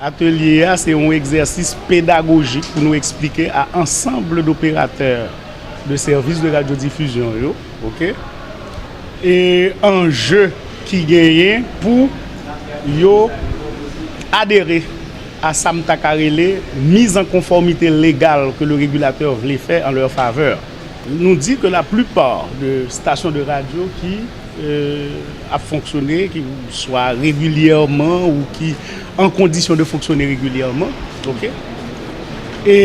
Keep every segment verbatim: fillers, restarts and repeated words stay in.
Atelye a se yon egzèsis pedagojik pou nou eksplike a ansanm dopératè de sèvis de radyodifizyon yo, oke, e anje ki genyen pou yo adere a sa m ta ka rele mise en conformité légale que le régulateur voulait faire en leur faveur. Nou di ke la plupart de stasyon de radyo ki euh, ap fonksyone, ki swa regilyèman ou ki an kondisyon de fonksyone regilyèman, oke? E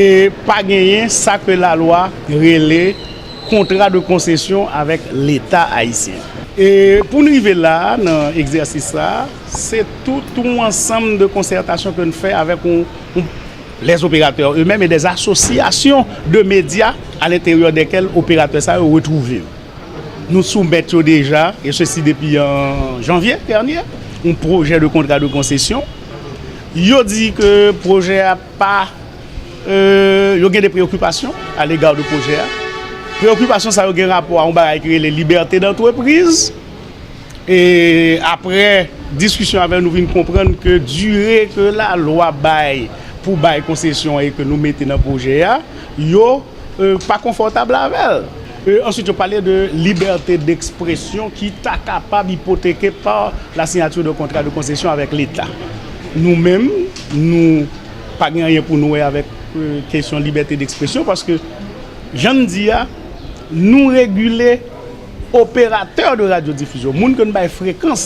pa genyen sa ke lalwa rele kontra de konsesyon avèk Leta ayisyen. E pou n rive la, nan egzèsis sa, se tout yon ansanm de konsètasyon ke n fè avèk yon, yon, les opérateurs eux-mêmes et des associations de médias à l'intérieur desquelles opératè sa yo retwouve yo. Nou soumèt yo deja, e sesi depi an janvye dènye, yon pwojè de kontra de konsesyon. Yo di ke pwojè a pa, euh, yo gen de preokipasyon alega de pwojè a. Preokipasyon sa yo gen rapò a yon bagay ki rele libète dantrepriz. E apre diskisyon avè nou vin konprann ke dire ke lalwa bay pou bay konsesyon e ke nou mete nan pwojè a, yo euh, pa konfòtab avè l. Euh, answit, yo pale de libète dekspresyon ki ta kapab ipoteke pa la signature de contrat de concession avec l'État. Nou menm, nou pa gen anyen pou nou wè avèk euh, kesyon libète dekspresyon, paske, jan n di a, nou regile operatè de radyodifizyon, moun ke n bay frekans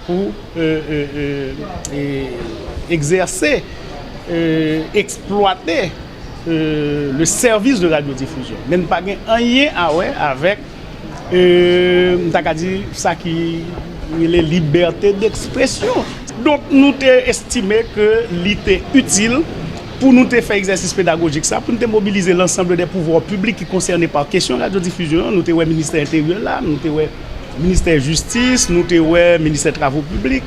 pou euh, euh, euh, euh, egzèse, euh, eksplwate euh, le service de radiodiffusion. Men n pa gen anyen a wè avèk, euh, m ta ka di, sa ki rele libète dekspresyon. Donk, nou te estime ke li te itil pou nou te fè egzèsis pedagojik sa, pou nou te mobilize lansanm de pouvwa piblik ki konsène pa kesyon radyodifizyon an. Nou te wè ministè enteryè la, nou te wè ministè jistis, nou te wè ministè travo piblik,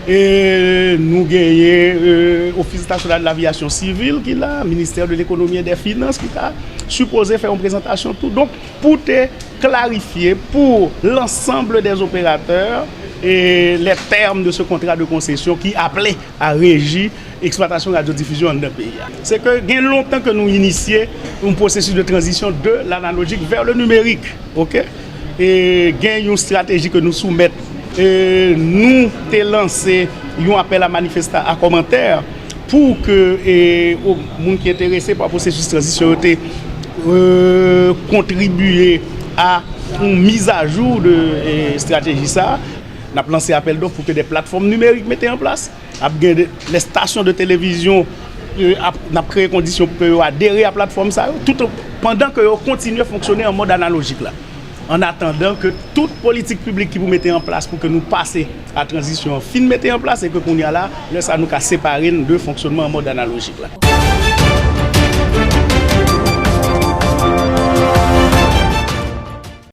e nou genyen euh, Office National de l'Aviation Civile ki la, ministè de l'Economie et des Finances ki ta sipoze fè yon prezantasyon tou. Donk, pou te klarifye pou l'ensemble des opérateurs et les termes de ce contrat de concession qui appelait à régir eksplwatasyon radyodifizyon anndan peyi a. Se ke gen lontan ke nou inisye yon pwosesis de tranzisyon de l'analogique vers le numérique, oke? E gen yon estrateji ke nou soumèt. E nou te lanse yon apèl a manifesta a kòmantè pou ke e, o, moun ki enterese pa pwosesis tranzisyon yo te euh, kontribiye a yon mizajou de e, estrateji sa. N ap lanse apèl dòf pou ke de platfòm nimerik mete an plas. Ap gen de, les stations de télévision euh, ap, n ap kreye kondisyon pou ke yo adere a platfòm sa yo, tout pandan ke yo kontinye fonksyone an mòd analojik la. An atandan ke tout politik piblik ki pou mete an plas pou ke nou pase a tranzisyon an fin mete an plas, e ke kounye a la, lè sa nou ka separe n de fonksyonman an mòd analojik la.